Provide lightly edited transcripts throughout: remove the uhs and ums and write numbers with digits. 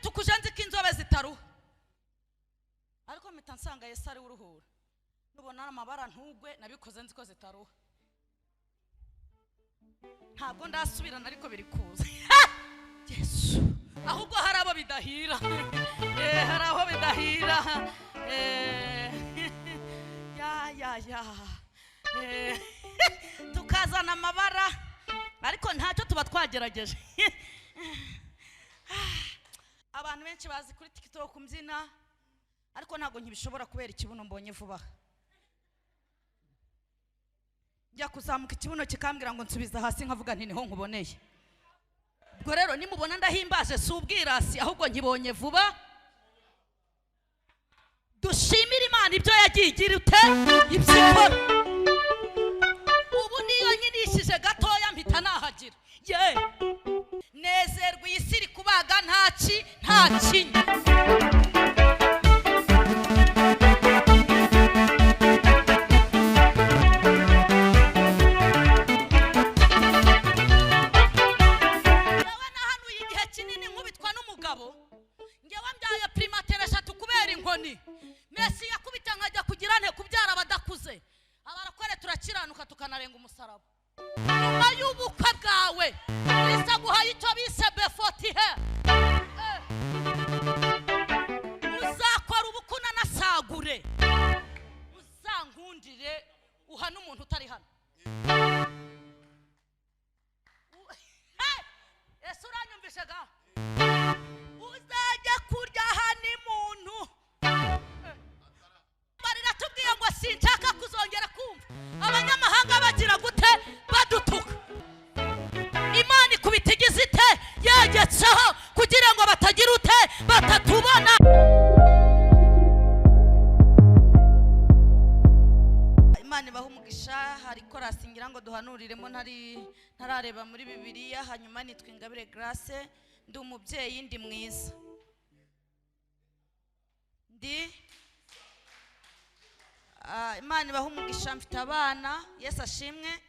Nitukuje nzi ko inzobe zitaruha, ariko mpita nsanga Yesu ari uruhura. Nubona amabara ntugwe, nabikoze nzi ko zitaruha. Ntabwo ndasubirana, ariko biri kuza. Yesu, ahubwo hari abo bidahira. Hari aho bidahira. Ya ya ya, tukazana amabara, ariko ntacyo tuba twagerageje. Abantu benshi bazi kuri TikTok mbyina, ariko ntabwo nkibishobora kubera ikibuno mbonye vuba. Njya kuzamuka ikibuno kikambwira ngo nsubiza hasi, nkavuga nti niho nkuboneye. Ubwo rero nimubona ndahimbaje si ubwirasi, ahubwo nkibonye vuba. Dushimire Imana ibyo yagiye igira ute, ibyo ikora. Ubu niyo nyinishije gatoya mpita nahagira. Ye, nezerwa, iyi si iri kubaga nta kinya. Ngewe nahanuye igihe kinini nkubitwa n'umugabo. Ngewe mbyaye primatere 3 kubera inkoni. Mesi yakubita nkajya kugira nte kubyara abadakuze. Abarakore turakiranuka tukanarenga umusaraba. Nyuma y'ubukwe bwawe Kristo aguhaye icyo bise befotihe. Uzakora ubukwe unanasagure, uzankundire uhane umuntu utari hano. Ese uranyumvishe ga? Uzajya kurya hano muntu. Bariratubwiye ngo sinshaka kuzongera kumva abanyamahanga bagira gute, badutuka. Imana ikubita igize ite, yegetseho kugira ngo batagira ute, batatubona. Imana ibaha umugisha. Hari korasi ngira ngo duhanuriremo ntarareba muri Bibiliya. Hanyuma nitwa Ingabire Grace, ndi umubyeyi, ndi mwiza, ndi Imana ibaha umugisha. Mfite abana, Yesu ashimwe.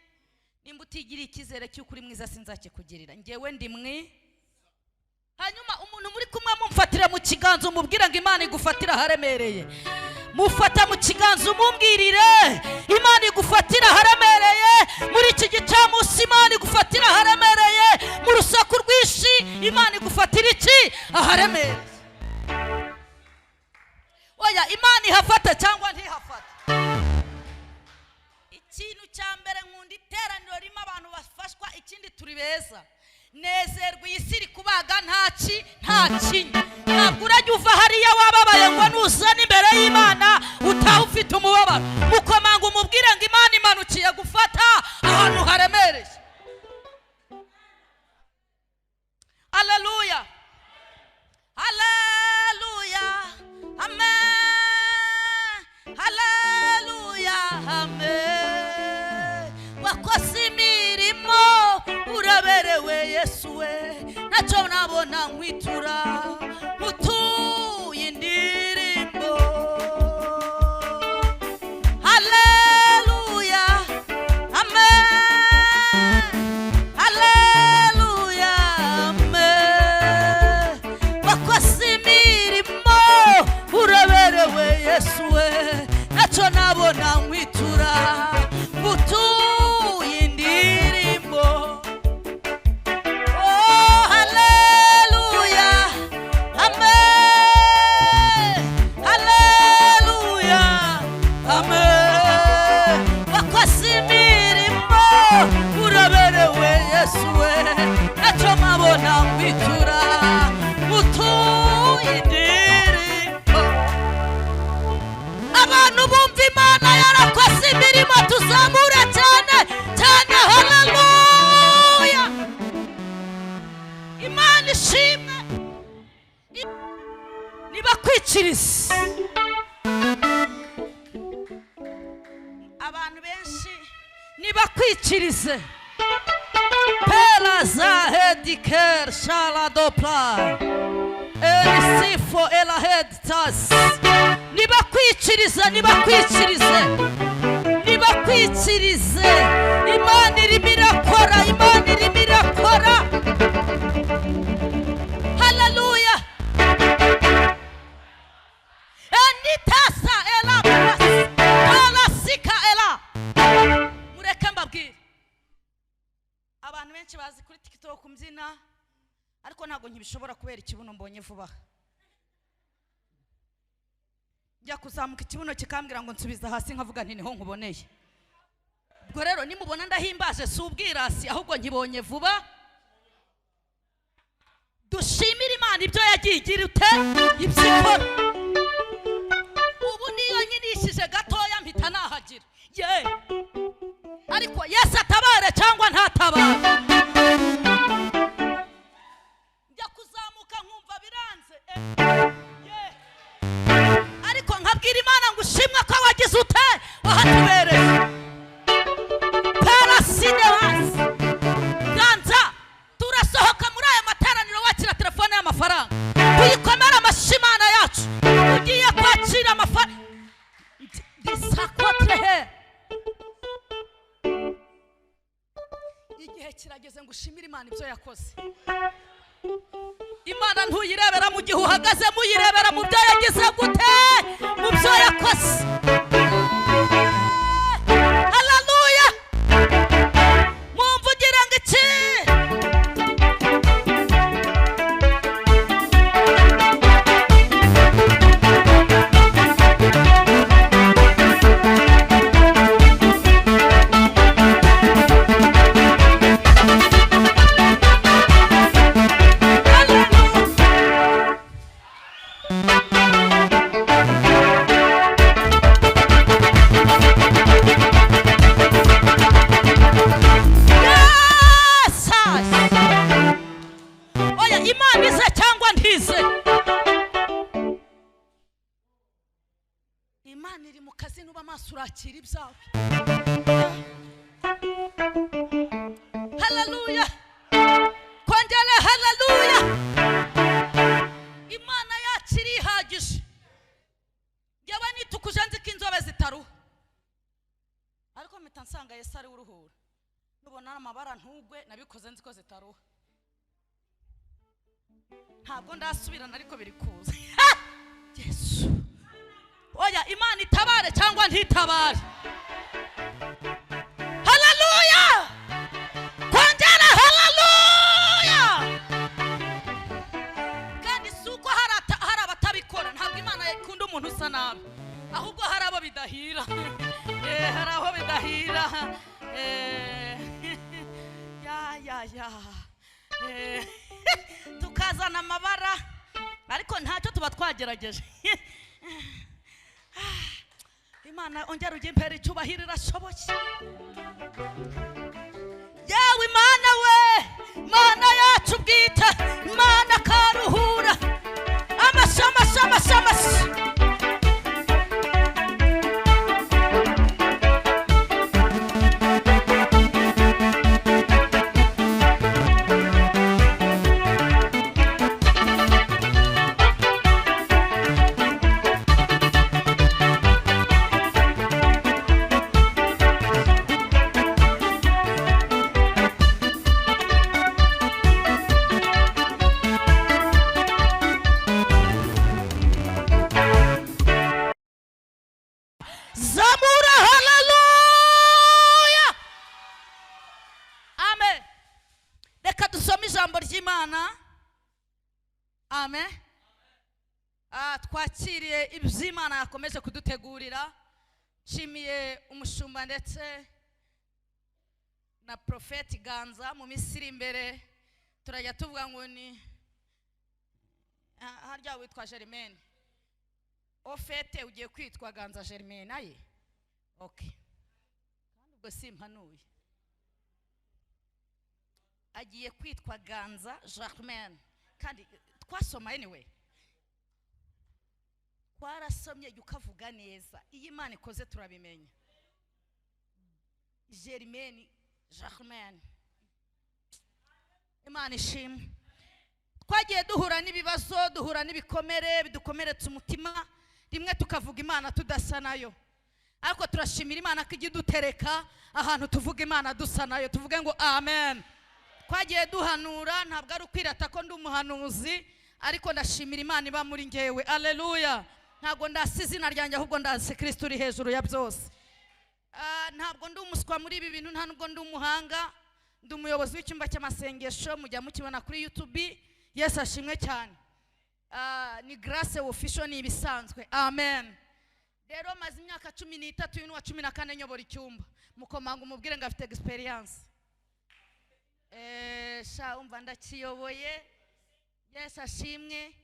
Nimba utigiriye icyizere cy'uko uri mwiza sinzakikugirira. Ngewe ndi mwi. Hanyuma umuntu muri kumwe mumfatire mu kiganza umubwire ngo Imana igufatira aharemereye. Mufata mu kiganza umumbwirire Imana igufatira aharemereye. Muri iki gicamunsi Imana igufatira aharemereye. Mu rusaku rwinshi Imana igufatira iki, aharemereye. Oya, Imana ihafata cyangwa ntihafata. Ikintu cya mbere nkunda iteraniro ririmo abantu bafashwa, ikindi turi beza. Nezerwa, iyi si iri kubaga nta kinya. Ntabwo urajya uva hariya wababaye ngo nuzane imbere y'Imana utaha ufite umubabaro. Mukomanga umubwire ngo Imana imanukiye gufata ahantu haremereye. Haleluya, haleluya, amen, haleluya, amen. Wakoze imirimo uraberewe Yesu we, ntacyo nabona nkwitura mutuye indirimbo. Haleluya, amen, haleluya, amen. Wakoze imirimo uraberewe Yesu we, ntacyo nabona nkwitura mutuye indirimbo. Oh, haleluya, amen, haleluya, amen. Wakoze imirimo uraberewe Yesu we, ntacyo mabona nkwitura mutuye indirimbo. Abantu bumva Imana yarakoze imirimo tuzamure cyane cyane. Haleluya, Imana ishimwe. Nibakwikirize. Abantu benshi nibakwikirize. Pela zahediker shaladopla elisifo elahedtas. Nibakwikirize, nibakwikirize, nibakwikirize. Imana irimo irakora, Imana irimo irakora. Haleluya. Banzi kuri TikTok mbyina, ariko ntabwo nkibishobora kubera ikibuno mbonye vuba aha. Njya kuzamuka ikibuno kikambwira ngo nsubiza hasi, nkavuga nti niho nkuboneye. Ubwo rero nimubona ndahimbaje si ubwirasi, ahubwo nkibonye vuba. Dushimire Imana ibyo yagiye igira ute, ibyo ikora. Ubu niyo nyinishije gatoya mpita nahagira ye, ariko Yesu atabare cyangwa ntatabare. Njya kuzamuka nkumva biranze, ye. Ariko nkabwira Imana ngo ushimwe ko wagize ute, wahatubereye. Parasine hasi ganza, turasohoka muri aya materaniro wakira telefone y'amafaranga. Tuyikomere amashyi Imana yacu. Ugiye kwakira amafaranga disakotre. Igihe kirageze ngo ushimire Imana ibyo yakoze. Imana ntuyirebera mu gihe uhagaze, muyirebera mu byo yagize gute, mu byo yakoze. Haleluya! Mumvugira ngo iki? Haleluya! Yes! Oya, Imana ize cyangwa ntize, Imana iri mu kazi. Nuba amaso urakira ibyawe. Haleluya! Kongera haleluya! Imana yacu irihagije. Njyewe nitukuje nzi ko inzobe zitaruha, ariko mpita nsanga Yesu ari we uruhura. Nubona amabara ntugwe, nabikoze nzi ko zitaruha. Ntabwo ndasubirana, ariko biri kuza. Yesu! Oya, Imana itabare cyangwa ntitabare. Haleluya! Kongera haleluya! Kandi si uko hari abatabikora. Ntabwo Imana ikunda umuntu usa nabi, ahubwo hari abo bidahira. Hari aho bidahira. Ya ya ya. Tukazana amabara, ariko ntacyo, tuba twagerageje. Imana ongera ujye impera icyubahiro, irashoboye. Yewe Imana we, Mana yacu bwite, Imana karuhura. Amashyi, amashyi, amashyi, amashyi! Zamura haleluya! Amen. Reka dusome ijambo ry'Imana. Amen. Twakiriye iby'Imana yakomeje kudutegurira. Nshimiye umushumba ndetse na Profeti Ganza. Mu minsi iri imbere turajya tuvuga ngo ni harya witwa Germaine ofete, ugiye kwitwa Ganza Germaine aye. Okay, kandi ubwo simpanuye, agiye kwitwa Ganza Germaine. Kandi twasoma, anyway twarasomye. Jya ukavuga neza, iyo Imana ikoze turabimenya. Germaine, Germaine, Imana ishimwe. Twagiye duhura n'ibibazo, duhura n'ibikomere bidukomeretsa umutima, rimwe tukavuga Imana tudasa nayo, ariko turashimira Imana ko ijya idutereka ahantu tuvuga Imana dusa nayo. Tuvuge ngo amen. Twagiye duhanura, ntabwo ari ukwirata ko ndi umuhanuzi, ariko ndashimira Imana iba muri ngewe. Aleluya! Ntabwo ndasi izina ryanjye, ahubwo ndasi Kirisito uri hejuru ya byose. Ntabwo ndi umuswa muri ibi bintu, nta nubwo ndi umuhanga. Ndi umuyobozi w'icyumba cy'amasengesho, mujya mukibona kuri YouTube. Yesu ashimwe cyane. Ni Grace Official, ni ibisanzwe. Amen. Rero maze imyaka 13, uyu ni uwa 14 nyobora icyumba. Mukomanga umubwire ngo afite experience. Sha umva ndakiyoboye. Yesu ashimwe.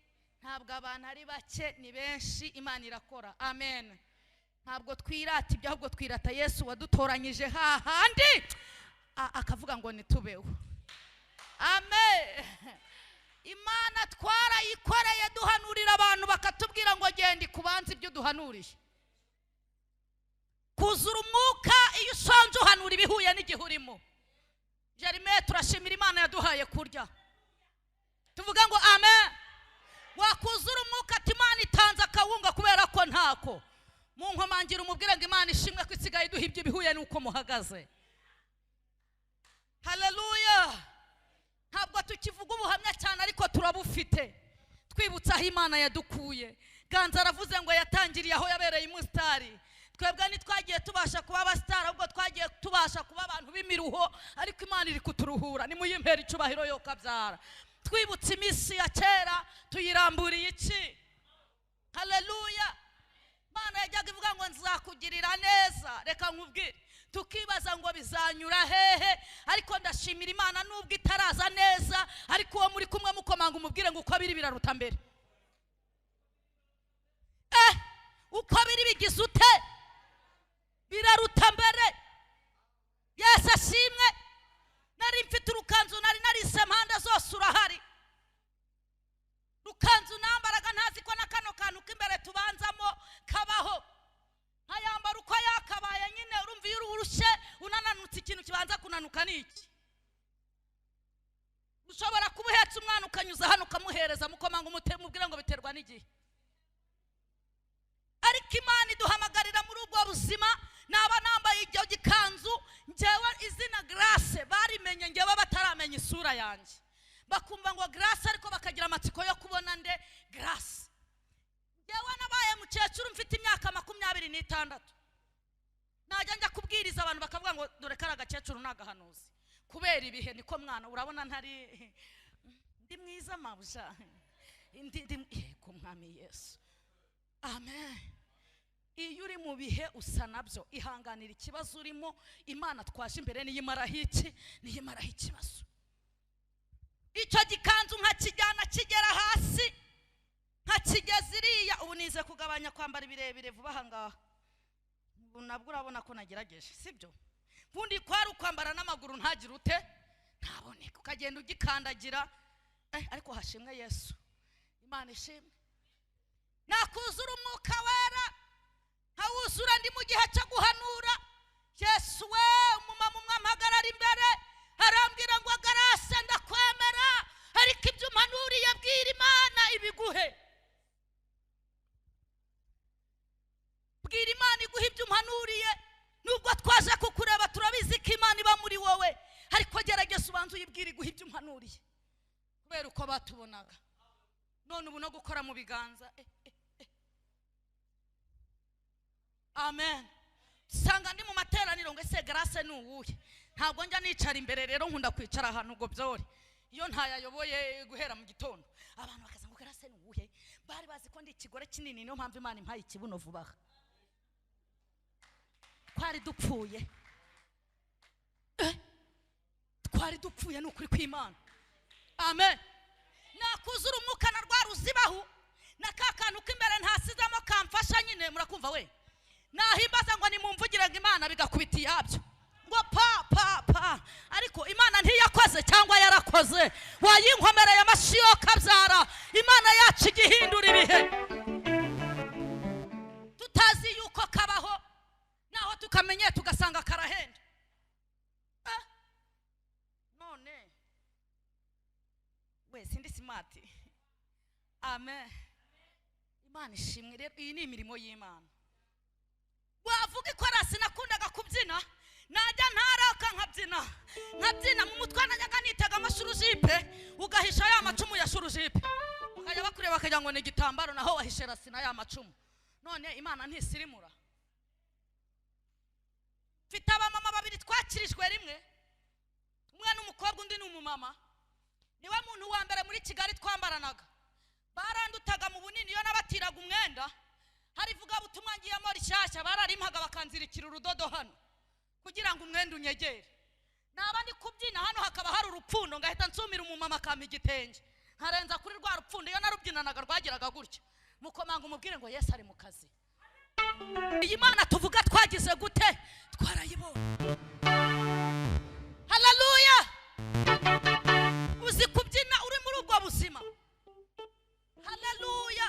Ntabwo abantu ari bake, ni benshi. Imana irakora. Amen. Ntabwo twirata ibyo, ahubwo twirata Yesu wadutoranyije hahandi akavuga ngo nitubeho. Amen. Imana twarayikoreye, duhanurira abantu bakatubwira ngo genda ikubanze ibyo duhanuriye. Kuzura umwuka, iyo ushonje uhanura ibihuye n'igihe urimo. Jerime, turashimira Imana yaduhaye kurya. Tuvuga ngo amen. Wakuzura umwuka ati Imana itanze akawunga kubera ko ntako. Mu nkomangira umubwire ngo Imana ishimwe ko isigaye iduha ibyo bihuye n'uko muhagaze. Haleluya. Ntabwo tukivuga ubuhamya cyane, ariko turabufite. Twibutsa aho Imana yadukuye. Ganza aravuze ngo yatangiriye aho yabereye umusitari. Twebwe ntitwagiye tubasha kuba abasitari, ahubwo twagiye tubasha kuba abantu b'imiruho, ariko Imana iri kuturuhura. Nimuyimpera icubahiro yo kabyara. Twibutse iminsi ya kera, tuyiramburiye iki? Haleluya. Imana yajyaga ivuga ngo nzakugirira neza, reka nkubwire. Tukibaza ngo bizanyura hehe, ariko ndashimira Imana nubwo itaraza neza, ariko uwo muri kumwe mukomanga umubwire ngo uko biri biraruta mbere. Uko biri bigize ute? Biraruta mbere. Yesu ashimwe. Nari mfite urukanzu, nari narise impande zose urahari. Rukanzu nambaraga ntazi ko na kano kantu k'imbere tubanzamo kabaho. Nkayambara uko yakabaye nyine, urumva iyo urushye unananutse ikintu kibanza kunanuka ni iki? Ushobora kuba uhetse umwana ukanyuza hano ukamuhereza, mukomanga umubwire ngo biterwa n'igihe. Ariko Imana iduhamagarira muri ubwo buzima. Naba nambaye icyo gikanzu, njyewe izina Grace barimenye njyewe bataramenya isura yanjye. Bakumva ngo Grace, ariko bakagira amatsiko yo kubona nde Grace. Njyewe nabaye mukecuru mfite imyaka 26. Najya njya kubwiriza abantu bakavuga ngo dore kari agakecuru nagahanuzi. Kubera ibihe niko mwana urabona ntari ndi mwiza mabuja. Ndi yego mwami Yesu. Amen. Iyo uri mu bihe usa nabyo, ihanganira ikibazo urimo. Imana twaje imbere niyimaraho iki? Niyimaraho ikibazo. Icyo gikanzu nkakijyana kigera hasi, nkakigeza iriya. Ubu nize kugabanya kwambara ibirebire vuba aha ngaha. Ubu nabwo urabona ko nagerageje, sibyo? Ubundi kwari ukwambara n'amaguru ntagire ute? Ntaboneke, ukagenda ugikandagira. Ariko hashimwe Yesu. Imana ishimwe. Nakuzura umwuka wera, nkawuzura ndi mu gihe cyo guhanura. Yesu we, umumama umwe ampagarara imbere arambwira ngo Grace ndakwemera, ariko ibyo umpanuriye bwira Imana ibiguhe. Bwira Imana iguhe ibyo umpanuriye. Nubwo twaje kukureba turabizi ko Imana iba muri wowe, ariko gerageza ubanze uyibwire iguhe ibyo umpanuriye. Kubera uko batubonaga. None ubu no gukora mu biganza. Amen. Sanga ndi mu materaniro ngo ese Grace ni uwuhe? Ntabwo njya nicara imbere rero, nkunda kwicara ahantu ngo byore. Iyo ntayayoboye guhera mu gitondo, abantu bakaza ngo Grace ni uwuhe? Bari bazi ko ndi ikigore kinini, niyo mpamvu Imana impaye ikibuno vuba aha. Twari dupfuye. Twari dupfuye ni ukuri kw'Imana. Amen. Nakuzura umwuka na rwa ruzibahu na ka kantu k'imbere ntasizamo kamfasha nyine, murakumva we. Nahimbaza ngo nimumvugire ngo Imana bigakubita iyabyo. Ngo pa pa pa. Ariko Imana ntiyakoze cyangwa yarakoze. Wayinkomereye amashi yo kabyara. Imana yacu igihindura ibihe. Tutazi yuko kabaho, naho tukamenye tugasanga karahenda. None we sindi smart. Amen. Imana ishimwe. Rero iyi ni imirimo y'Imana. Wavuga ikorasi nakundaga kubyina, najya ntaraka nkabyina nkabyina mu mutwe, najyaga nitega amashurujipe, ugahisha ya macumu ya shurujipe, ukajya bakureba bakagira ngo ni igitambaro, naho wahishe rasina ya macumu. None Imana ntisirimura. Mfite abamama babiri twakirijwe rimwe. Umwe ni umukobwa undi ni umumama. Niwe muntu wa mbere muri Kigali twambaranaga. Barandutaga mu bunini iyo nabatiraga umwenda. Hari vuga butumwa ngiyemo rishyashya bararimpaga bakanzirikira urudodo hano kugira ngo umwenda unyegere. Naba ndi kubyina hano hakaba hari urupfundo ngahita nsumira umumama akampa igitenge. Nkarenza kuri rwa rupfundo iyo narubyinanaga rwageraga gutya. Mukomanga umubwire ngo Yesu ari mu kazi. Iyi Mana tuvuga twagize gute? Twarayibonye. Haleluya! Uzi kubyina uri muri ubwo buzima. Haleluya!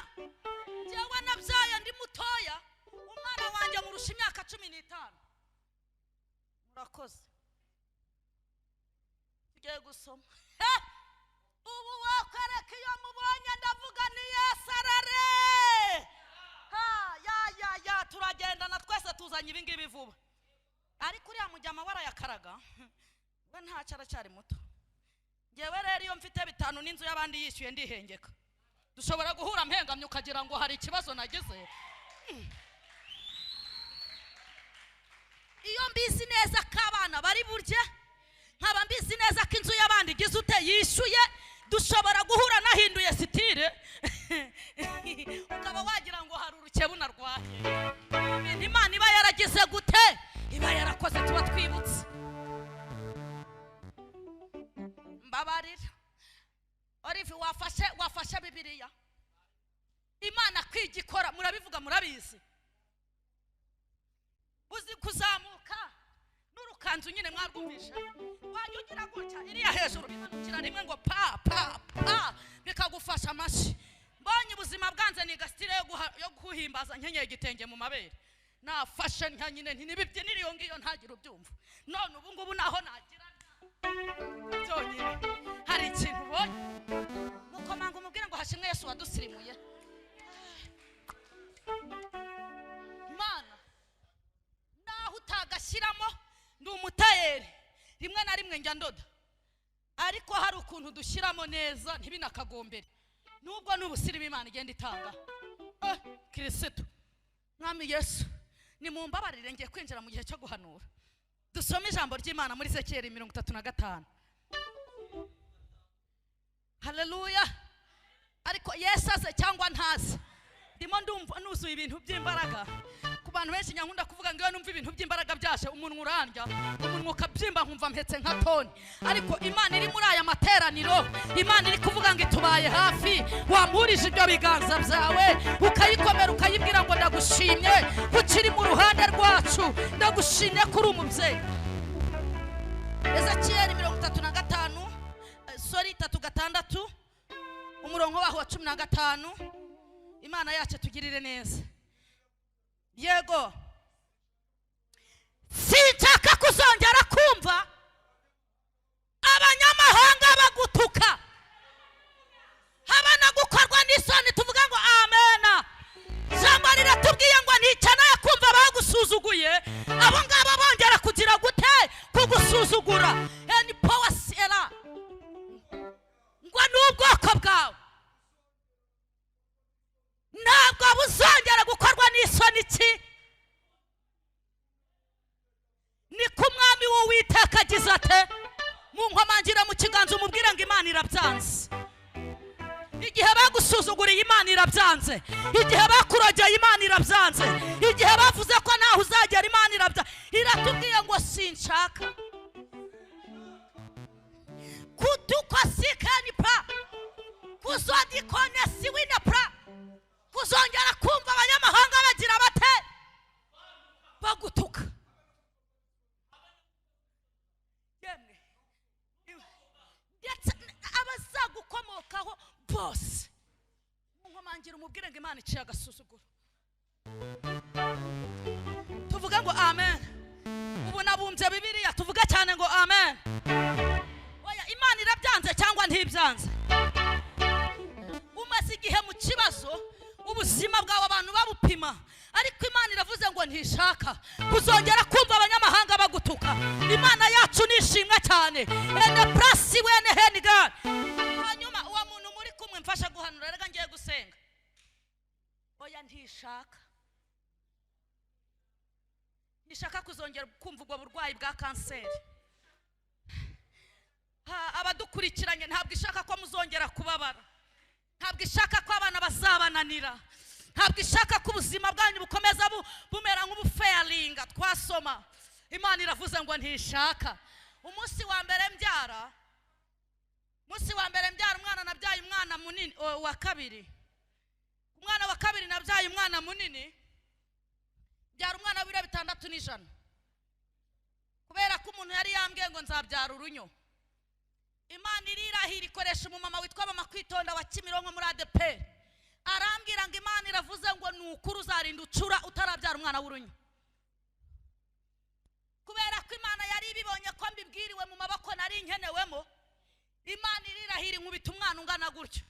Njyewe nabyaye ndi mutoya, umwana wanjye murusha imyaka 15. Murakoze. Tugiye gusoma. Ubu wakwereka iyo mubonye ndavuga ni Yesu arare. Ha ya ya ya, turagendana twese tuzanye ibi ngibi vuba. Ariko uriya mujyama warayakaraga we ntacyo aracyari muto. Njyewe rero iyo mfite 5 n'inzu y'abandi yishyuye ndihengeka. Dushobora guhura mpengamye ukagira ngo hari ikibazo nagize. Iyo mbizi neza ko abana bari burye, nkaba mbizi neza ko inzu y'abandi igize ute yishyuye, dushobora guhura nahinduye sitire ukaba wagira ngo hari urukebu narwaye. Ibintu Imana iba yaragize gute? Iba yarakoze, tuba twibutse. Mbabarira Olive, wafashe Bibiliya. Imana kwigikora murabivuga murabizi. Uzi kuzamuka n'urukanzu nyine mwarwumvisha. Wajya ugira gutya iriya hejuru bimanukira rimwe ngo pa pa pa bikagufasha amashi. Mbonye ubuzima bwanze ni gasitire yo guhimbaza nkenyeye igitenge mu mabere. Nafashe nka nyine nti nibibyinira iyo ngiyo ntagira ubyumva. None ubu ngubu naho nagira byonyine. Hari ikintu ubonye. Mukomanga umubwire ngo hashimwe Yesu wadusirimuye. Mana naho utagashyiramo ndi umutayeri rimwe na rimwe njya ndoda, ariko hari ukuntu dushyiramo neza ntibinakagombere nubwo n'ubusirimu Imana igenda itanga. Kristo Mwami Yesu nimumbabarire ngiye kwinjira mu gihe cyo guhanura. Dusome ijambo ry'Imana muri Ezekiyeli 35. Haleluya. Ariko Yesu aze cyangwa ntaze, ndimo ndumva nuzuye ibintu by'imbaraga. Ku bantu benshi nyankunda kuvuga ngo iyo numva ibintu by'imbaraga byashe umunwa urandya, umunwa ukabyimba nkumva mpetse nka toni. Ariko Imana iri muri aya materaniro, Imana iri kuvuga ngo itubaye hafi. Wamurije ibyo biganza byawe ukayikomera ukayibwira ngo ndagushimye kuko iri mu ruhande rwacu, ndagushimye kuri umubyeyi. Ezekiyeli 35, sorry 36, umurongo waho wa 15. Imana yacu tugirire neza. Yego, sinshaka kuzongera kumva abanyamahanga bagutuka, haba no gukorwa n'isoni. Tuvuga ngo amena. Ijambo riratubwiye ngo ntikeneye kumva bagusuzuguye, abo ngabo bongera kugira gute? Kugusuzugura. Eni power sera ngo ni ubwoko bwawe ntabwo buzongera gukorwa n'isoni. Iki ni ku mwami w'Uwiteka agize ate? Munkomangira mu kiganza umubwire ngo Imana irabyanze. Igihe bagusuzuguriye Imana irabyanze, igihe bakurogeye Imana irabyanze, igihe bavuze ko ntaho uzagera Imana irabyanze. Iratubwiye ngo sinshaka kudukosikani pa kuzodikone siwina pra kuzongera kumva abanyamahanga bagira bate? Bagutuka. Yemwe ndetse abazagukomokaho bose. Munkomangira umubwire ngo Imana iciye agasuzuguro. Tuvuga ngo amen. Ubu nabumbye Bibiliya, tuvuga cyane ngo amen. Oya, Imana irabyanze cyangwa ntibyanze? Umaze igihe mu kibazo, ubuzima bwawe abantu babupima, ariko Imana iravuze ngo ntishaka kuzongera kumva abanyamahanga bagutuka. Imana yacu nishimwe cyane. Ene prasi wene henigan. Hanyuma uwo muntu muri kumwe mfasha guhanura, rega ngiye gusenga. Oya, ntishaka nishaka kuzongera kumva ubwo burwayi bwa kanseri. Ha, abadukurikiranye, ntabwo ishaka ko muzongera kubabara, ntabwo ishaka ko abana bazabananira, ntabwo ishaka ko ubuzima bwanyu bukomeza bumera nk'ubufailinga. Twasoma, Imana iravuze ngo ntishaka. Umunsi wa mbere mbyara, umunsi wa mbere mbyara umwana, nabyaye umwana munini wa kabiri. Umwana wa kabiri nabyaye umwana munini, mbyara umwana w'ibiro 106, kubera ko umuntu yari yambwiye ngo nzabyara urunyo. Imana irirahira, ikoresha umumama witwa Mama Kwitonda wa Kimironko muri ADEPR, arambwira ngo Imana iravuze ngo ni ukuri uzarinda ucura utarabyara umwana w'urunyo. Kubera ko Imana yari ibibonye ko mbibwiriwe mu maboko nari nkenewemo, Imana irirahira inkubita umwana ungana gutyo.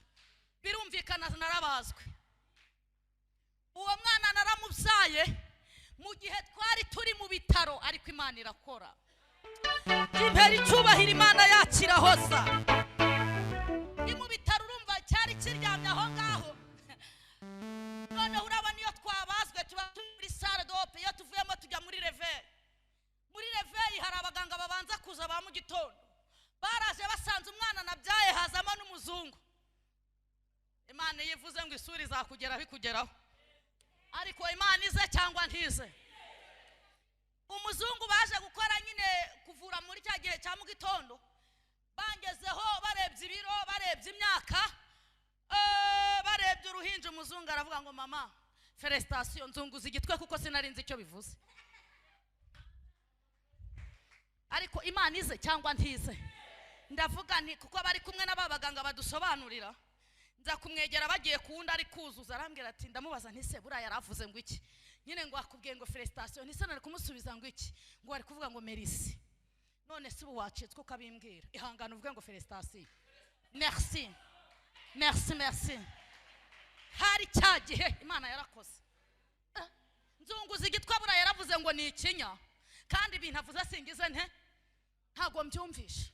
Birumvikana narabazwe. Uwo mwana naramubyaye mu gihe twari turi mu bitaro, ariko Imana irakora. Impera icyubahiro, Imana yakirahoza. Ni mu bitaro, urumva cyari kiryamye aho ngaho. Noneho urabona iyo twabazwe tuba turi muri salle d'op, iyo tuvuyemo tujya muri réveil. Muri réveil hari abaganga babanza kuza ba mu gitondo. Baraje basanze umwana nabyaye, hazamo n'umuzungu. Imana iyo ivuze ngo isura izakugeraho, ikugeraho. Ariko Imana ize cyangwa ntize? Umuzungu baje gukora nyine kuvura muri cya gihe cya mu gitondo, bangezeho barebye ibiro, barebye imyaka, barebye uruhinja, umuzungu aravuga ngo: "Mama, félicitations." Nzunguza igitwe kuko sinari nzi icyo bivuze. Ariko Imana ize cyangwa ntize? Ndavuga nti kuko bari kumwe n'aba baganga badusobanurira, nza kumwegera bagiye kuwundi ari kuzuza, arambwira ati, ndamubaza nti: "Se buriya yaravuze ngo iki?" Nyine ngo akubwiye ngo félicitations. Ntise nari kumusubiza ngo iki? Ngo ari kuvuga ngo merci. None se ubu wacitswe ukabimbwira? Ihangane uvuge ngo félicitations, merci, merci, merci. Hari cya gihe Imana yarakoze. Nzunguza igitwa, buriya yaravuze ngo ni ikinya, kandi ibintu avuze singize nte, ntabwo mbyumvishe.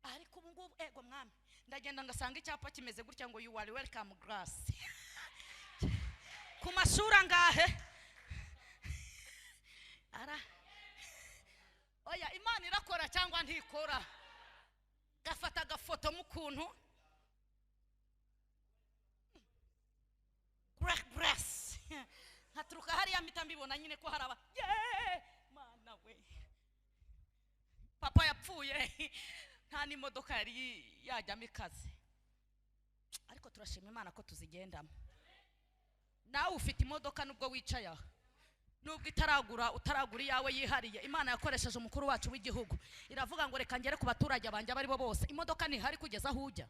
Ariko ubu ngubu, ego mwami, ndagenda ngasanga icyapa kimeze gutya ngo: "You are welcome, Grace." Ku mashuri angahe? Ara oya, Imana irakora cyangwa ntikora? Gafata agafoto mu kuntu Grace, nkaturuka hariya mpita mbibona nyine ko hari aba. Yeee, Mana we! Papa yapfuye nta n'imodoka yari yajyamo ikaze, ariko turashima Imana ko tuzigendamo. Nawe ufite imodoka nubwo wicaye aha, nubwo itaragura, utaragura iyawe yihariye. Imana yakoresheje umukuru wacu w'igihugu, iravuga ngo: "Reka ngere ku baturage banjye abo ari bo bose." Imodoka ntihari kugeza aho ujya?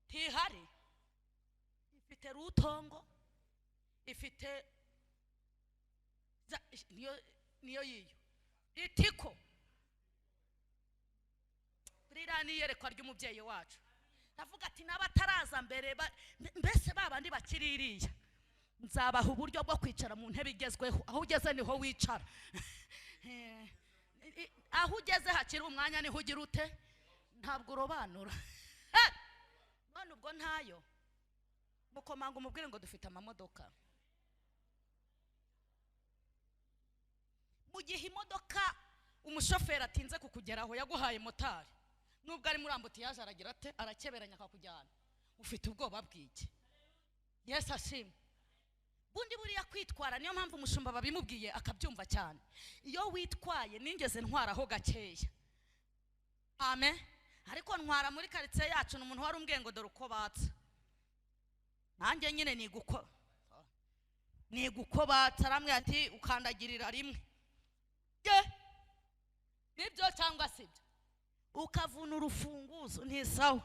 Ntihari. Ifite rutongo, ifite niyo yiyo Ritco. Ririya ni iyerekwa ry'umubyeyi wacu. Ndavuga ati n'abataraza mbere mbese ba bandi bakiri iriya, nzabaha uburyo bwo kwicara mu ntebe igezweho. Aho ugeze niho wicara. Aho ugeze hakiri umwanya niho ugira ute, ntabwo urobanura. None ubwo ntayo mukomanga, umubwire ngo dufite amamodoka. Mu gihe imodoka umushoferi atinze kukugeraho, yaguhaye motari, nubwo ari muri embouteillage aragira ate? Arakeberanya akakujyana. Ufite ubwoba bw'iki? Yesu ashimwe. Bundi buriya kwitwara, niyo mpamvu umushumba babimubwiye akabyumva cyane. Iyo witwaye, ningeze ntwaraho gakeya, amen, ariko ntwara muri karitsiye yacu. Ni umuntu wari umbwiye ngo dore uko batsa, nanjye nyine niga uko batsa. Aramwe ati ukandagirira rimwe ye, nibyo cyangwa si byo? Ukavuna urufunguzo, ntisawa.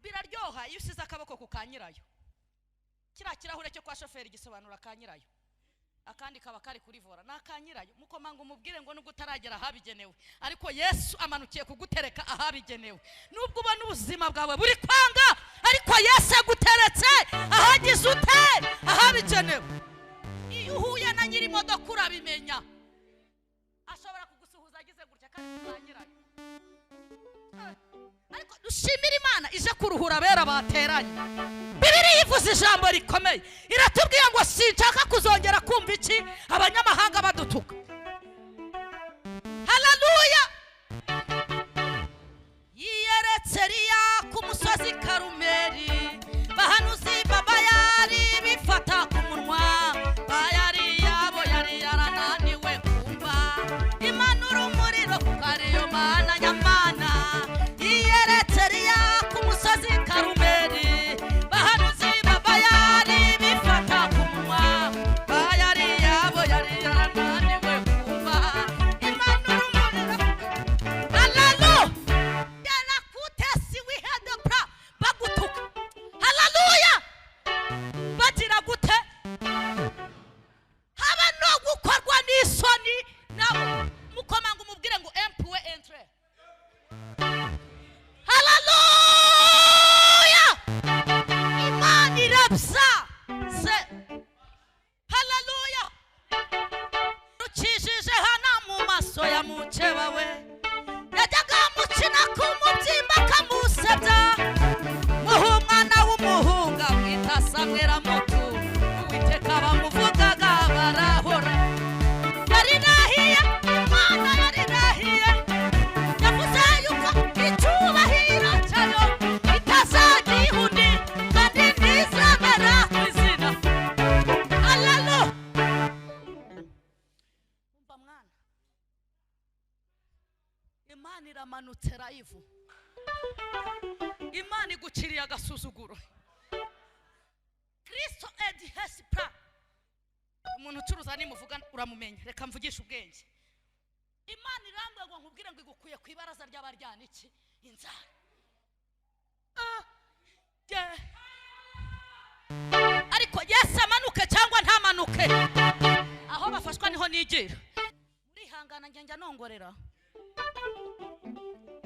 Biraryoha iyo usize akaboko ku ka nyirayo. Kiriya kirahure cyo kwa shoferi gisobanura ka nyirayo, akandi kaba kari kuri volant ni aka nyirayo. Mukomanga umubwire ngo nubwo utaragera ahabigenewe, ariko Yesu amanukiye kugutereka ahabigenewe. Nubwo ubona ubuzima bwawe buri kwanga, ariko Yesu aguteretse ahagize ute? Ahabigenewe. Iyo uhuye na nyiri imodoka urabimenya, ashobora kugusuhuza agize gutya kandi kwa nyirayo. Ariko dushimire Imana ije kuruhura abera bateranye. Bibiliya ivuze ijambo rikomeye, iratubwiye ngo sinshaka kuzongera kumva iki? Abanyamahanga badutuka. Haleluya! Inkovu. Imana iguciriye agasuzuguro. Kristo edi hesipra. Umuntu ucuruza nimuvuga uramumenya. Reka mvugishe ubwenge. Imana irambwira ngo nkubwire ngo igukuye ku ibaraza ry'abaryana iki? Inzara. Ariko Yesu amanuke cyangwa ntamanuke, aho bafashwa niho nigira. Urihangana, njya nongorera.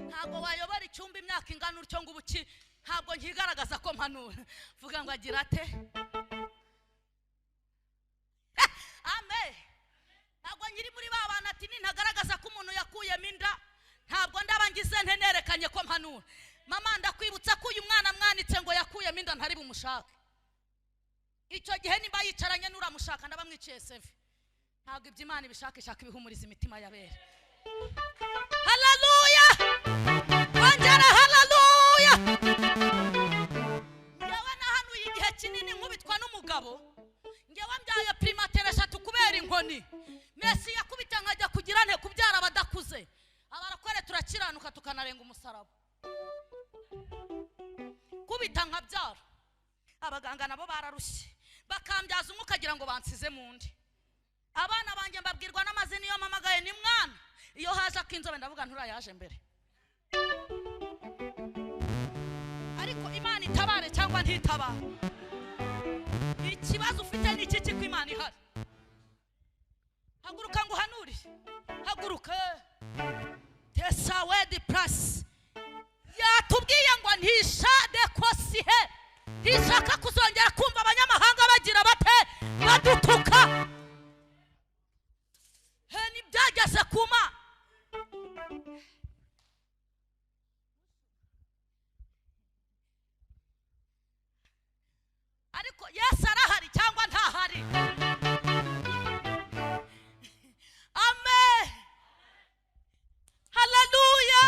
Ntabwo wayobora icyumba imyaka ingana utyo ngo ubuki, ntabwo nkigaragaza ko mpanura. Vuga ngo agira ate? Amen. Ntabwo nkiri muri ba bantu ati nintagaragaza ko umuntu yakuyemo inda, ntabwo ndaba ngize nte nerekanye ko mpanura. Mama, ndakwibutsa ko uyu mwana mwanitse ngo yakuyemo inda ntari bumushake. Icyo gihe nimba yicaranye n'uramushaka ndabamwiciye seve. Ntabwo ibyo Imana ibishaka, ishaka ibihumuriza imitima y'abera. Haleluya! Ongera haleluya! Ngewe nahanuye igihe kinini nkubitwa n'umugabo. Ngewe mbyaye primatere 3 kubera inkoni. Mesi yakubita nkajya kugira nte kubyara abadakuze. Abarakore turakiranuka tukanarenga umusaraba. Kubita nkabyara. Abaganga nabo bararushye. Bakambyaza umwe ukagira ngo bansize mu ndi. Abana banjye mbabwirwa n'amazina iyo mpamagaye ni mwana. Iyo haje akinzobe ndavuga nturayaje mbere. Ariko Imana itabare cyangwa ntitabare, ikibazo ufite ni iki ko Imana ihari? Haguruka ngo uhanure. Haguruka. Tesa wedi plus. Yatubwiye ngo ntishade kosihe. Ntishaka kuzongera kumva abanyamahanga bagira bate badutuka. He nibyageze kuma. Ariko Yesu arahari cyangwa ntahari? Amen. Haleluya.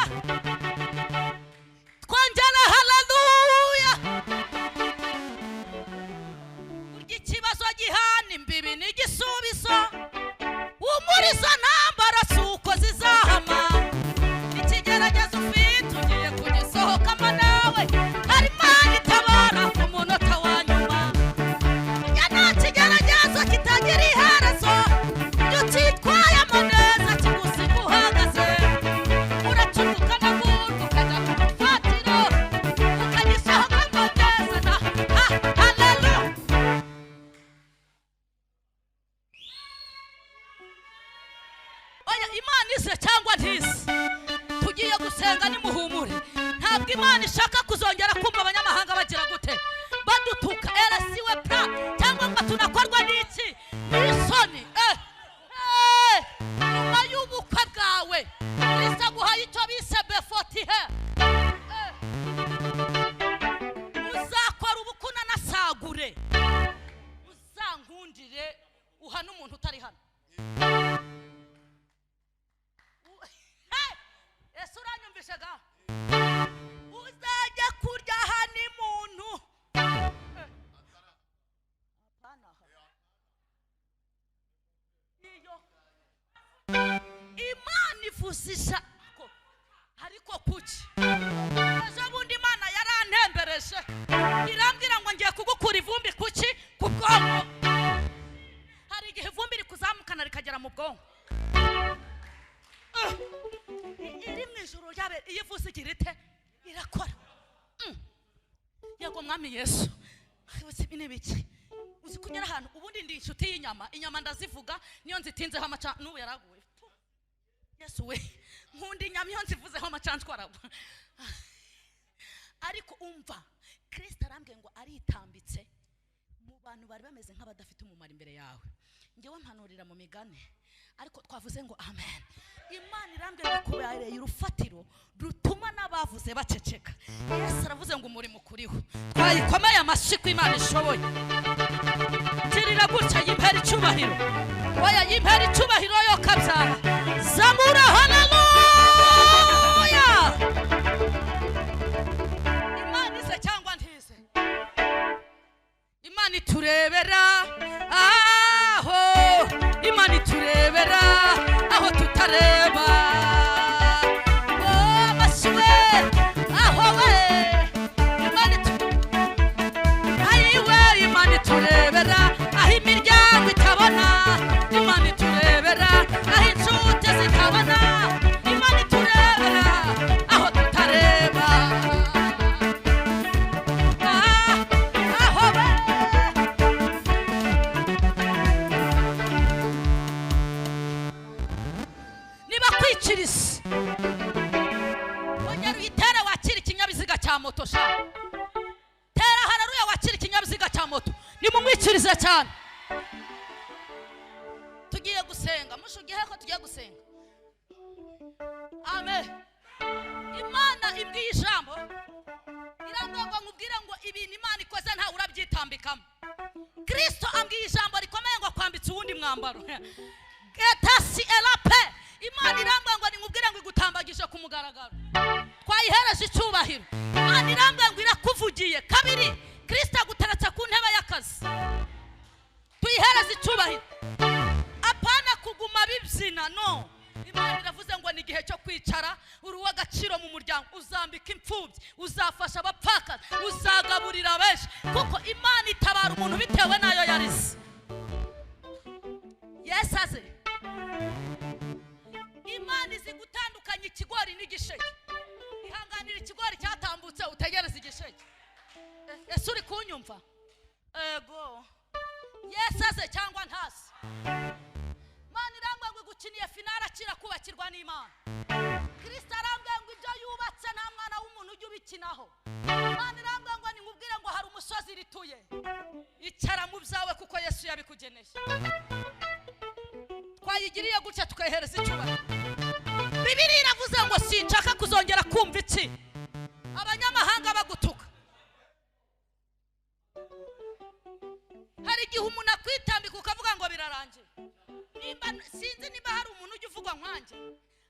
Twongera haleluya. Burya ikibazo gihana imbibi n'igisubizo. Umurizo ntambara si uko zizahama. Ikigeragezo ufite ugiye kugisohokamo nawe. Hari Imana itabara ku munota wa nyuma. Burya nta kigeragezo kitagira iherezo. Iyo utitwayemo neza kigusiga uhagaze. Uracuruka n'agurwa ukajya ku rufatiro, ukagisohokamo neza na haleluya. Oya, Imana ize cyangwa ntize, tugiye gusenga nimuhumure. Ntabwo Imana ishaka kuzongera kumva abanyamahanga bagira gute badutuka eresiwe pra, cyangwa ngo tunakorwa n'iki n'isoni. Nyuma y'ubukwe bwawe Kristo aguhaye icyo bise befotihe. Uzakora ubukwe unanasagure, uzankundire uhane umuntu utari hano. Ese uranyumvishe ga? Uzajya kurya hani muntu. Iyo Imana ivuzisha ariko kuki? Ejo bundi Imana yarantembereje irambwira ngo ngiye kugukura ivumbi kuki? Ku bwonko. Hari igihe ivumbi rikuzamukana rikagera mu bwonko. Iri mu ijoro ryabe iyo ivuze igira ite? Irakora. Yego Mwami Yesu. Uzi ni biki? Uzi kunyara ahantu ubundi ndi inshuti y'inyama, inyama ndazivuga niyo nzitinzeho amaca n'ubu yaraguye. Yesu we, nkunda inyama iyo nzivuzeho amacanshwa aragwa. Ariko umva, Kristo arambwiye ngo aritambitse mu bantu bari bameze nk'abadafite umumaro imbere yawe. Ngewe mpanurira mu migani, ariko twavuze ngo amen. Imana irambwiye ngo kubereye urufatiro rutuma n'abavuze baceceka. Yesu aravuze ngo umurimo ukuriho. Twayikomeye amashyi ko Imana ishoboye. Girira gutya yimpera icyubahiro. Oya, yimpera icyubahiro yo kabyara. Zamura haleluya. Imana ize cyangwa ntize? Imana iturebera aho, Imana iturebera aho tutareba. Oh, amashyi we. cya moto. Sha, tera haleluya, wakira ikinyabiziga cya moto. Nimumwikirize cyane. Tugiye gusenga. Mushugihe ko tugiye gusenga. Amen. Imana imbwiye ijambo, irambwira ngo nkubwire ngo ibintu Imana ikoze ntawe urabyitambikamo. Kristo ambwiye ijambo rikomeye ngo akwambitse uwundi mwambaro. Getasi erape. Imana irambwira ngo nimubwire ngo igutambagije ku mugaragaro. Twayihereje icyubahiro. Imana irambwira ngo irakuvugiye. Kabiri, Kristo aguteretse ku ntebe y'akazi. Tuyihereze icyubahiro. Apana kuguma bibyina, no. Imana iravuze ngo ni igihe cyo kwicara. Uri uw'agaciro mu muryango, uzambika imfubyi, uzafasha abapfakazi, uzagaburira benshi, kuko Imana itabara umuntu bitewe n'ayo yarize. Yesu aze. Imana izi gutandukanya ikigori n'igisheke. Ihanganira ikigori cyatambutse, utegereze igisheke. Ese uri kunyumva? Ego, Yesu aze cyangwa ntaze. Imana irambwira ngo igukiniye finale. Akira kubakirwa n'Imana. Kirisito arambwira ngo ibyo yubatse nta mwana w'umuntu ujya ubikinaho. Imana irambwira ngo nimubwire ngo hari umusozi rituye. Icara mu byawe kuko Yesu yabikugeneye. Twayigiriye gutya, tukayihereza icyubahiro. Bibiri iravuze ngo sinshaka kuzongera kumva iki abanyamahanga bagutuka. Hari igihe umuntu akwitambika ukavuga ngo birarangiye. Nimba sinzi niba hari umuntu ujya uvugwa nkanjye,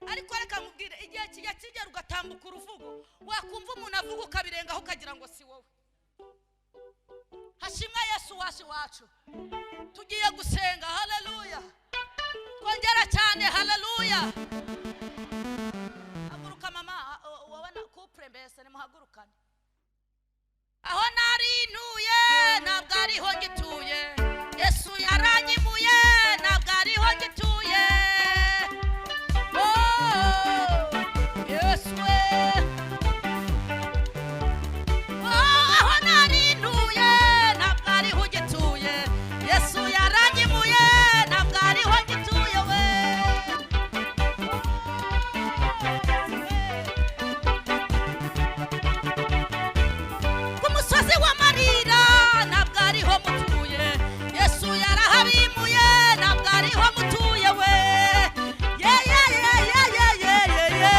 ariko reka nkubwire, igihe kijya kigera ugatambuka uruvugo, wakumva umuntu avuga ukabirengaho, ukagira ngo si wowe. Hashimwe Yesu waje iwacu. Tugiye gusenga. Haleluya! Twongera cyane, haleluya! Haguruka mama, wowe na couple, mbese nimuhagurukane. Aho nari ntuye ntabwo ariho ngituye. Yesu yaranyimuye, ntabwo ariho ngituye. Oh, Yesu we. Oh, aho nari ntuye ntabwo ariho ugituye. Yesu yaranyimuye, ntabwo ariho ngituye we. Oh, Yesu we. Ku musozi w'amarira ntabwo ariho mutuye. Yesu yarahabimuye, ntabwo ariho mutuye we. Ye ye ye ye ye ye ye ye.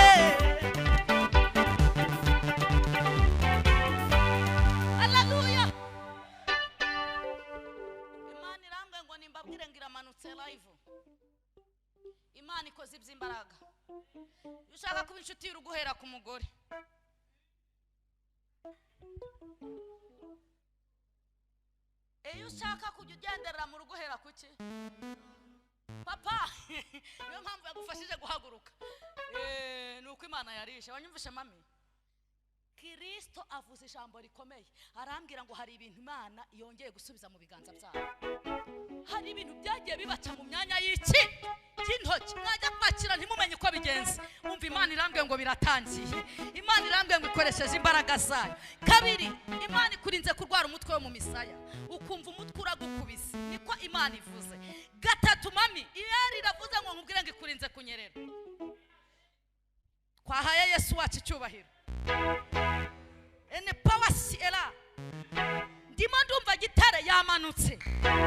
Haleluya! Imana irambwiye ngo nimbabwire ngo iramanutse live. Imana ikoze iby'imbaraga. Iyo ushaka kuba inshuti y'urugo, uhera ku mugore. Iyo ushaka kujya ugenderera mu rugo, uhera kuki? Papa. Niyo mpamvu yagufashije guhaguruka. Ni uko Imana yarishe. Wanyumvishe mami? Kirisito avuze ijambo rikomeye, arambwira ngo hari ibintu Imana yongeye gusubiza mu biganza byabo. Hari ibintu byagiye bibaca mu myanya y'iki y'intoki, mwajya kwakira ntimumenye uko bigenze. Wumva, Imana irambwiye ngo biratangiye. Imana irambwiye ngo ikoresheje imbaraga zayo. Kabiri, Imana ikurinze kurwara umutwe wo mu misaya, ukumva umutwe uragukubise. Niko Imana ivuze. Gatatu, mami, iyeri iravuze ngo nkubwire ngo ikurinze kunyerera. Twahaye Yesu wacu icyubahiro. Ene power era. Ndimo ndumva gitare yamanutse.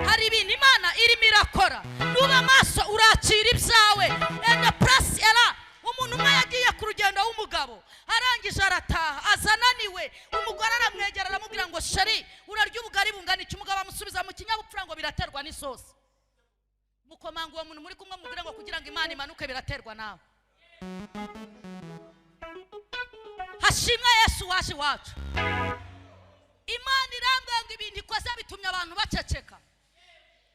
Hari ibintu Imana irimo irakora. Nuba amaso urakira ibyawe. Ene plus era. Umuntu umwe yagiye ku rugendo w'umugabo, arangije arataha aza ananiwe. Umugore aramwegera, aramubwira ngo: "Chéri, urarya ubugari bungana iki?" Umugabo amusubiza mu kinyabupfura ngo: "Biraterwa n'isosi." Mukomanga uwo muntu muri kumwe, mubwire ngo kugira ngo Imana imanuke biraterwa nawe. Hashimwe Yesu waje iwacu. Imana irambwira ngo ibintu ikoze bitumye abantu baceceka.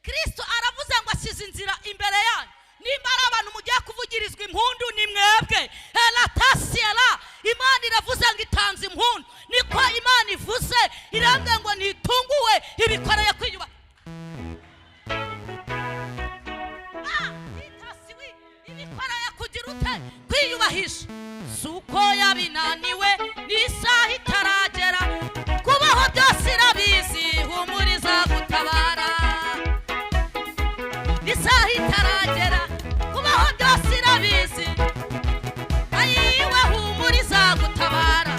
Kristo aravuze ngo asize inzira imbere yanyu. Nimba ari abantu mugiye kuvugirizwa impundu, ni mwebwe. Eratasiera. Imana iravuze ngo itanze impundu. Niko Imana ivuze. Irambwira ngo ntitunguwe, ibikoreye kwiyubaha. Ah, itasiwi, ibikoreye kugira ute? Kwiyubahisha. Si uko yabinaniwe, n'isaha itaragera. Kubaho byose irabizi, humuriza gutabara. N'isaha itaragera, kubaho byose irabizi. Ayiwe, humuriza gutabara.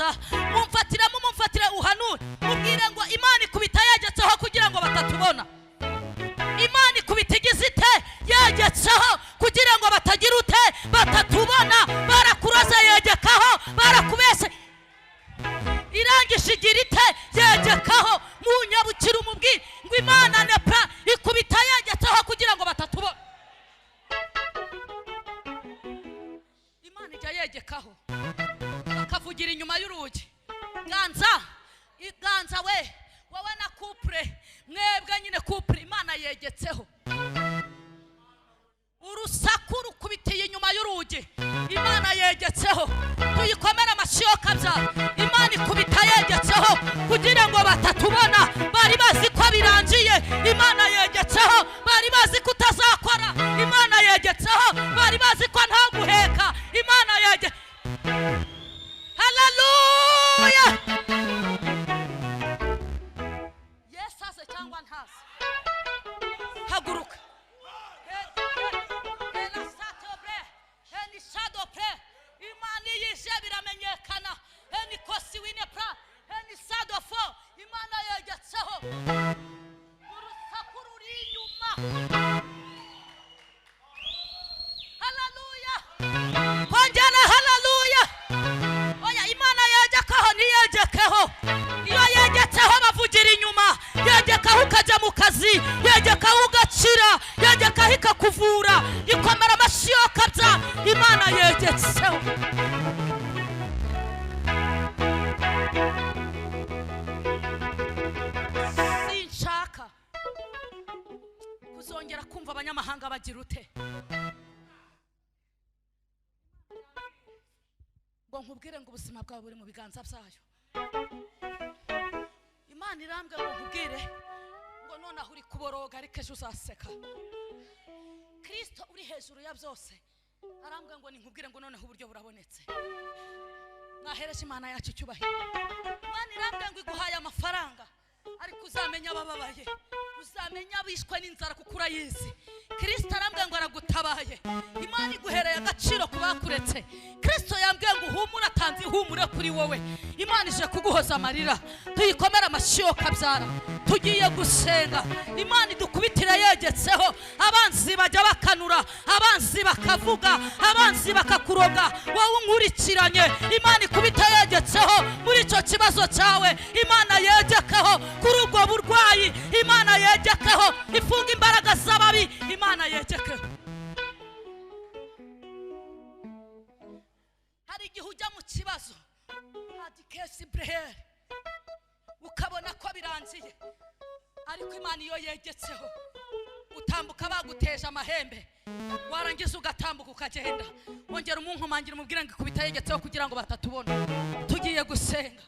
Ganza, mumfatiramo, mumfatire uhanure, mubwire ngo Imana ikubita yegetseho kugira ngo batatubona. Imana ikubita igize ite? Yegetseho kugira ngo batagira ute? Batatubona. Barakuroza, yegekaho. Barakubese, irangije igira ite? Yegekaho. Munyabukira umubwire ngo Imana nepa ikubita yegetseho kugira ngo batatubona. Imana ijya yegekaho bakavugira inyuma y'urugi. Ganza, Ganza we, wowe na couple, mwebwe nyine couple, Imana yegetseho. Urusaku rukubitiye inyuma y'urugi, Imana yegetseho. Tuyikomere amashyi yo kabyara. Imana ikubita yegetseho kugira ngo batatubona. Bari bazi ko birangiye, Imana yegetseho. Bari bazi ko utazakora, Imana yegetseho. Bari bazi ko nta guheka, Imana yege. Haleluya! Yesu aze cyangwa ntaze? Haguruka. Imana iyije biramenyekana. Imana yegetseho. Urusaku ruri inyuma. Haleluya! Kongera haleluya! Oya, Imana yegekaho ntiyegekeho. Iyo yegetseho bavugira inyuma. Yegekaho ukajya mu kazi, yegekaho ugakira, yegekaho ikakuvura, ikomera amashyi yo kabya. Imana yegetseho. Sinshaka kuzongera kumva abanyamahanga bagira ute ngo nkubwire ngo ubuzima bwawe buri mu biganza byayo. Imana irambwe ngo nkubwire ngo nonaho uri kuboroga ariko ejo uzaseka. Kristo uri hejuru ya byose arambwe ngo ninkubwire ngo noneho uburyo burabonetse. Mwahereje Imana yacu icyubahiro. Imana irambwe ngo iguhaye amafaranga ariko uzamenya abababaye, uzamenya abishwe n'inzara kuko urayizi. Kristo arambwe ngo aragutabaye. Imana iguhereye agaciro ku bakuretse. Kristo yambwiye ngo uhumure, atanze ihumure kuri wowe. Imana ije kuguhoza amarira. Tuyikomere amashyi yo kabyara. Tugiye gusenga. Imana idukubitire yegetseho. Abanzi bajya bakanura, abanzi bakavuga, abanzi bakakuroga, wowe unkurikiranye. Imana ikubita yegetseho muri icyo kibazo cyawe. Imana yegekaho kuri ubwo burwayi. Imana yegekaho ifunga imbaraga z'ababi. Imana yegekeho. Hari igihe ujya mu kibazo hadikesi breher ukabona ko birangiye, ariko Imana iyo yegetseho utambuka baguteje amahembe, warangiza ugatambuka ukagenda. Wongera umunkomangira umubwire ngo ikubita yegetseho kugira ngo batatubona. Tugiye gusenga,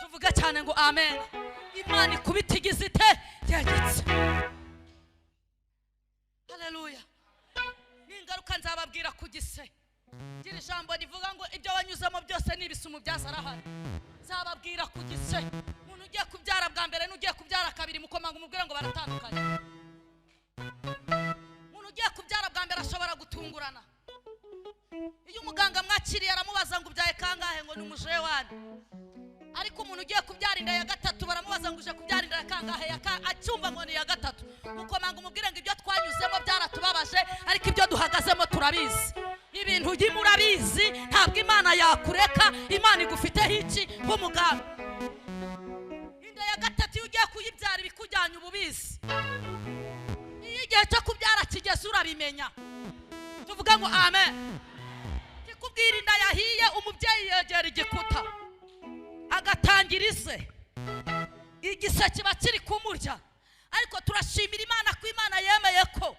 tuvuga cyane ngo amen. Imana ikubita igize ite? Yegetse. Haleluya! Ningaruka nzababwira ku gise. Gira ijambo rivuga ngo ibyo wanyuzemo byose ni ibisumu byazarahari. Nzababwira ku gise. Umuntu ugiye kubyara bwa mbere n'ugiye kubyara kabiri, mukomanga umubwire ngo baratandukanye. Umuntu ugiye kubyara bwa mbere ashobora gutungurana. Iyo umuganga mwakiriye aramubaza ngo ubyaye kangahe, ngo ni umujewani. Ariko umuntu ugiye kubyara inda ya gatatu baramubaza ngo uje kubyara inda ya kangahe, acyumva ngo ni ya gatatu. Mukomanga umubwire ngo ibyo twanyuzemo byaratubabaje, ariko ibyo duhagazemo turabizi. Ibintu ujye murabizi, ntabwo Imana yakureka. Imana igufiteho iki nk'umugambi. Inda ya gatatu iyo ugiye kuyibyara ibikujyanye ububizi. Iyo igihe cyo kubyara kigeze urabimenya. Tuvuga ngo amen. Kikubwira inda yahiye, umubyeyi yegera igikuta agatangira ise, igise kiba kiri kumurya. Ariko turashimira Imana ko Imana yemeye ko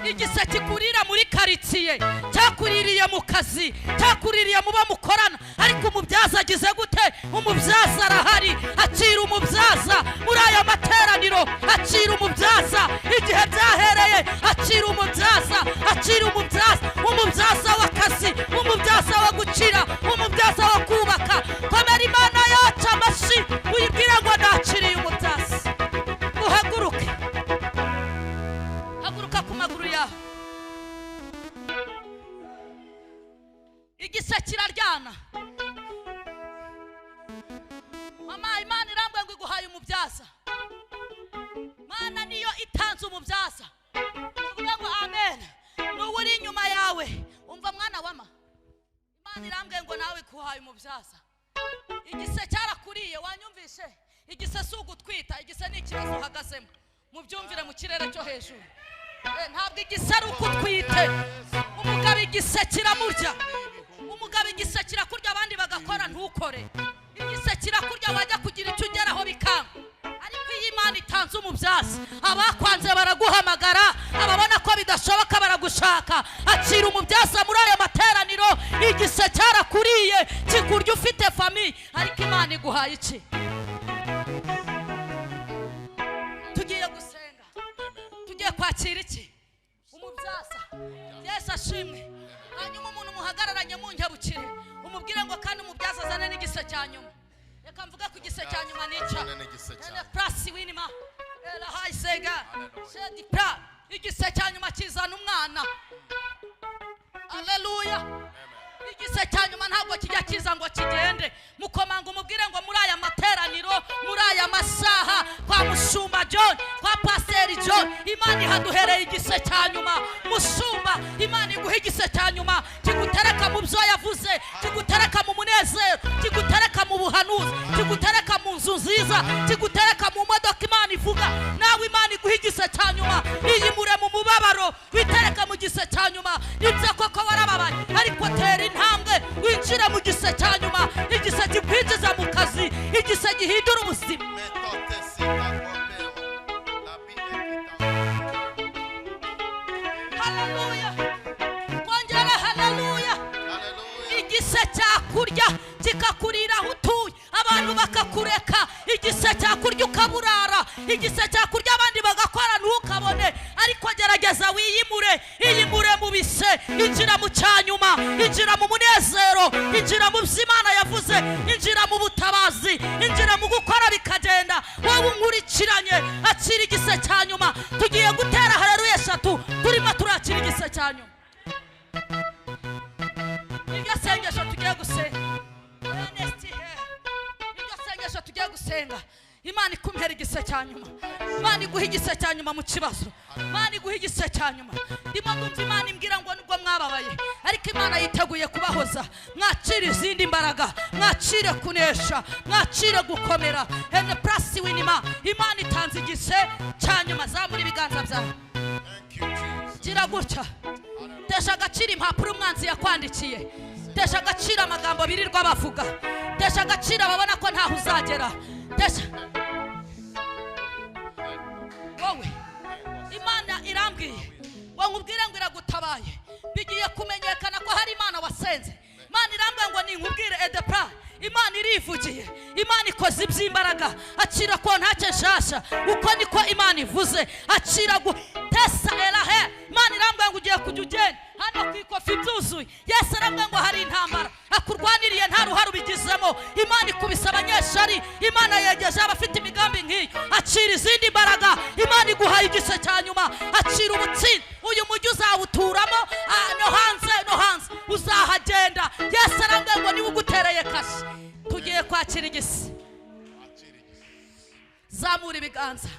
igise kikurira muri karitsiye, cyakuririye mu kazi, cyakuririye mu bo mukorana, ariko umubyaza agize gute? Umubyaza arahari. Akira umubyaza muri aya materaniro, akira umubyaza igihe byahereye, akira umubyaza, akira umubyaza, umubyaza w'akazi, umubyaza wo gukira, umubyaza wo kubaka. Komera Imana yacu amashyi, uyibwire ngo nakiriye umubyaza. Uhaguruke, haguruka ku maguru yawe. Igise kiraryana. Umubyaza. Mana niyo itanze umubyaza. Tuvuga ngo amen. N'uwo uri inyuma yawe, umva mwana wama, Imana irambwiye ngo nawe ikuhaye umubyaza. Igise cyarakuriye, wanyumvishe? Igise si ugutwita, igise ni ikibazo uhagazemo. Mubyumvire mu kirere cyo hejuru. Ntabwo igise ari uko utwite. Umugabo igise kiramurya. Umugabo igise kirakurya, abandi bagakora ntukore. Igise kirakurya, wajya kugira icyo ugeraho bikanga. Ariko iyo Imana itanze umubyaza, abakwanze baraguhamagara, ababona ko bidashoboka baragushaka. Akira umubyaza muri aya materaniro. Igise cyarakuriye, kikurya ufite famille, ariko Imana iguhaye iki? Tugiye gusenga, tugiye kwakira iki? Umubyaza. Yesu ashimwe. Hanyuma umuntu muhagararanye munkebukire, umubwire ngo kandi umubyaza azane n'igise cya nyuma. Reka mvuge ku gise cya nyuma nica Azane n'igise cya ene prasi winima era hayisega shedi pra. Igise cya nyuma kizana umwana. Haleluya. Igise cya nyuma ntabwo kijya kiza ngo kigende. Mukomanga umubwire ngo muri aya materaniro, muri aya masaha, kwa Mushumba John, kwa Pasiteri John, Imana ihaduhereye igise cya nyuma. Mushumba, Imana iguha igise cya nyuma kigutereka mu byo yavuze, kigutereka mu munezero, kigutereka mu buhanuzi, kigutereka mu nzu nziza, kigutereka mu modoka Imana ivuga. Nawe Imana iguha igise cya nyuma, iyimure mu mubabaro, witereka mu gise cya nyuma. Nibyo koko warababaye, ariko tera intambwe winjire mu gise cya nyuma, igise kikwinjiza mu kazi, igise gihindura ubuzima. Haleluya. Kongera haleluya. Igise cyakurya kikakurira aho utuye, abantu bakakureka. Igise cyakurya ukaburara, igise cyakurya abandi bagakora ntukabone. Ariko gerageza wiyimure, iyimure mu bise, injira mu cyanyuma, injira mu munezero, injira mu byo Imana yavuze, injira mu butabazi, injira mu gukora bikagenda. Wowe unkurikiranye, akira igise cya nyuma. Tugiye gutera haleluya eshatu, turimo turakira igise cya nyuma. Iryo sengesho tugiye gusenga, iryo sengesho tugiye gusenga, Imana ikumpera igise cya nyuma. Imana iguha igise cya nyuma mu kibazo. Imana iguha igise cya nyuma. Ndimo ndumva Imana imbwira ngo nubwo mwababaye, ariko Imana yiteguye kubahoza. Mwakire izindi mbaraga, mwakire kunesha, mwakire gukomera. Ene prasi winima. Imana itanze igise cya nyuma. Zamura ibiganza byawe. Gira gutya. Tesha agaciro impapuro umwanzi yakwandikiye. Tesha agaciro amagambo birirwa bavuga. Tesha agaciro ababona ko ntaho uzagera. Tesha wowe. Imana irambwiye ngo nkubwire ngo iragutabaye. Bigiye kumenyekana ko hari Imana wasenze. Imana irambwiye ngo ninkubwire edepra. Imana irivugiye, Imana ikoze iby'imbaraga. Akira ko ntacyo nshasha, uko niko Imana ivuze. Akira tesa erahe. Imana irambwiye ngo ugiye kujya ugenda hano ku ikofi byuzuye. Yesu arambwiye ngo hari intambara akurwaniriye nta ruhare ubigizemo. Imana ikubise abanyeshari, Imana yegeje abafite imigambi nk'iyo. Akira izindi mbaraga, Imana iguhaye igise cya nyuma. Akira ubutsinzi, uyu mujyi uzawuturamo, no hanze, no hanze uzahagenda. Yesu arambwiye ngo niwe ugutereye kashi. Tugiye kwakira igise. Zamura ibiganza,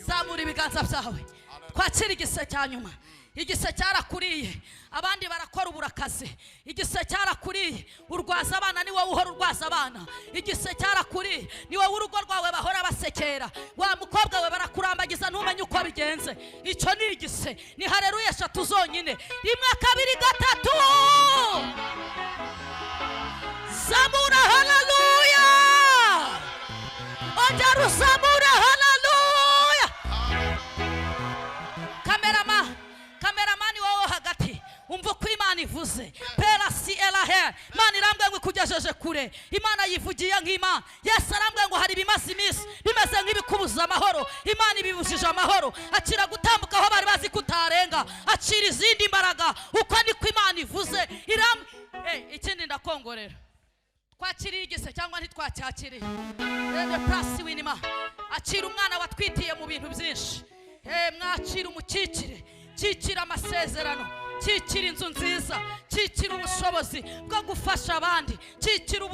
zamura ibiganza byawe, twakira igise cya nyuma. Igise cyarakuriye, abandi barakora uburakazi. Igise cyarakuriye, urwaza abana, ni wowe uhora urwaza abana. Igise cyarakuriye, ni wowe urugo rwawe bahora basekera. Wa mukobwa we barakurambagiza ntumenye uko bigenze. Icyo ni igise. Ni haleluya eshatu zonyine. 1 2 3. Zamura haleluya. Ongera uzamure haleluya. Kameramani wowe hagati, umva uko Imana ivuze. Pera si erahe. Imana irambwiye ngo ikugejeje kure. Imana yivugiye nk'Imana. Yesu arambwiye ngo hari ibimaze iminsi bimeze nk'ibikubuza amahoro, Imana ibibujije amahoro. Akira gutambuka aho bari bazi kutarenga. Akira izindi mbaraga, uko niko Imana ivuze. Ikindi ndakongorera, twakiriye igise cyangwa ntitwacyakiriye? Ene prasi winima. Akira umwana watwitiye mu bintu byinshi. Mwakira umukikire, kikira amasezerano, kikira inzu nziza, kikira ubushobozi bwo gufasha abandi, kikira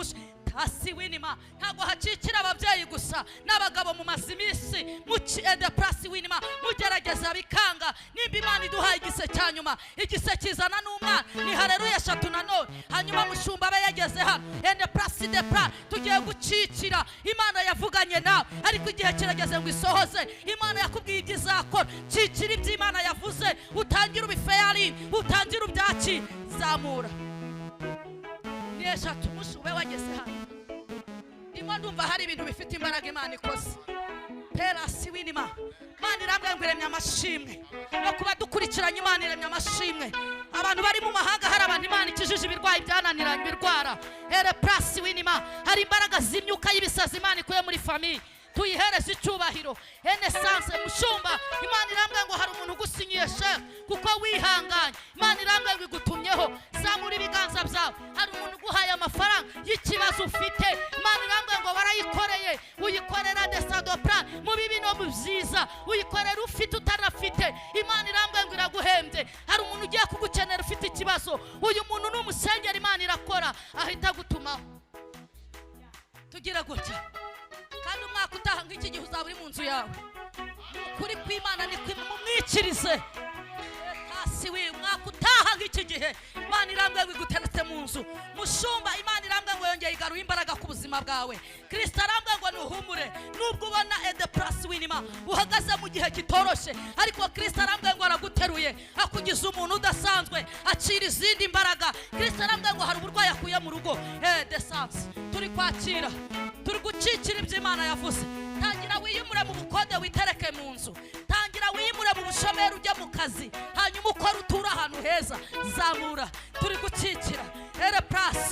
Tasi winima, ntabwo hakikira ababyeyi gusa, n'abagabo mumaze iminsi muci ede purasi winima, mugerageza bikanga. Nimba Imana iduhaye igise cya nyuma, igise kizana n'umwana, ni hareruya eshatu nanone. Hanyuma mushumba abe yageze hano ende purasi de pra. Tugiye gukikira Imana yavuganye nawe, ariko igihe kirageze ngo isohoze. Imana yakubwiye ibyo izakora, kikira ibyo Imana yavuze, utangire ubifeyari, utangire ubyakire. Zamura, ni eshatu, mushu ube wageze hano. Ndimo ndumva hari ibintu bifite imbaraga Imana ikoze. Perasi winima, Imana irambwira ngo iremye amashimwe no kuba dukurikiranye. Imana iremye amashimwe. Abantu bari mu mahanga, hari abantu Imana ikijije ibirwayi byananiranye ibirwara. Ere purasi winima, hari imbaraga z'imyuka y'ibisazi Imana ikuye muri famille, tuyihereze icyubahiro. Enesanse mushumba, Imana irambwira ngo hari umuntu ugusinyiye sheke kuko wihanganye. Imana irambwira ngo igutumyeho. Zamura ibiganza byawe. Hari umuntu uguhaye amafaranga y'ikibazo ufite. Imana irambwira ngo warayikoreye, uyikorera desadopra mu bibi no mu byiza, uyikorera ufite utanafite. Imana irambwira ngo iraguhembye. Hari umuntu ugiye kugukenera ufite ikibazo. Uyu muntu ni umusengera, Imana irakora, ahita agutumaho. Tugira gutya, kandi umwaka utaha nk'iki gihe uzaba uri mu nzu yawe. Ni ukuri kw'Imana, ni mumwikirize hasi we. Umwaka utaha nk'iki gihe, Imana irambwira ngo iguteretse mu nzu. Mushumba, Imana irambwira ngo yongeye igaruye imbaraga ku buzima bwawe. Kirisita arambwira ngo nuhumure, nubwo ubona ede purasi winima uhagaze mu gihe kitoroshye, ariko Kirisita arambwira ngo araguteruye, akugize umuntu udasanzwe, acira izindi mbaraga. Kirisita arambwira ngo hari uburwayi akuye mu rugo. Desanse, turi kwakira, turi gukikira ibyo Imana yavuze. Tangira wiyimure mu bukode, witereke mu nzu. Tangira wiyimure mu bushomeri, ujye mu kazi, hanyuma ukore, uture ahantu heza. Zamura, turi gukikira ere purasi.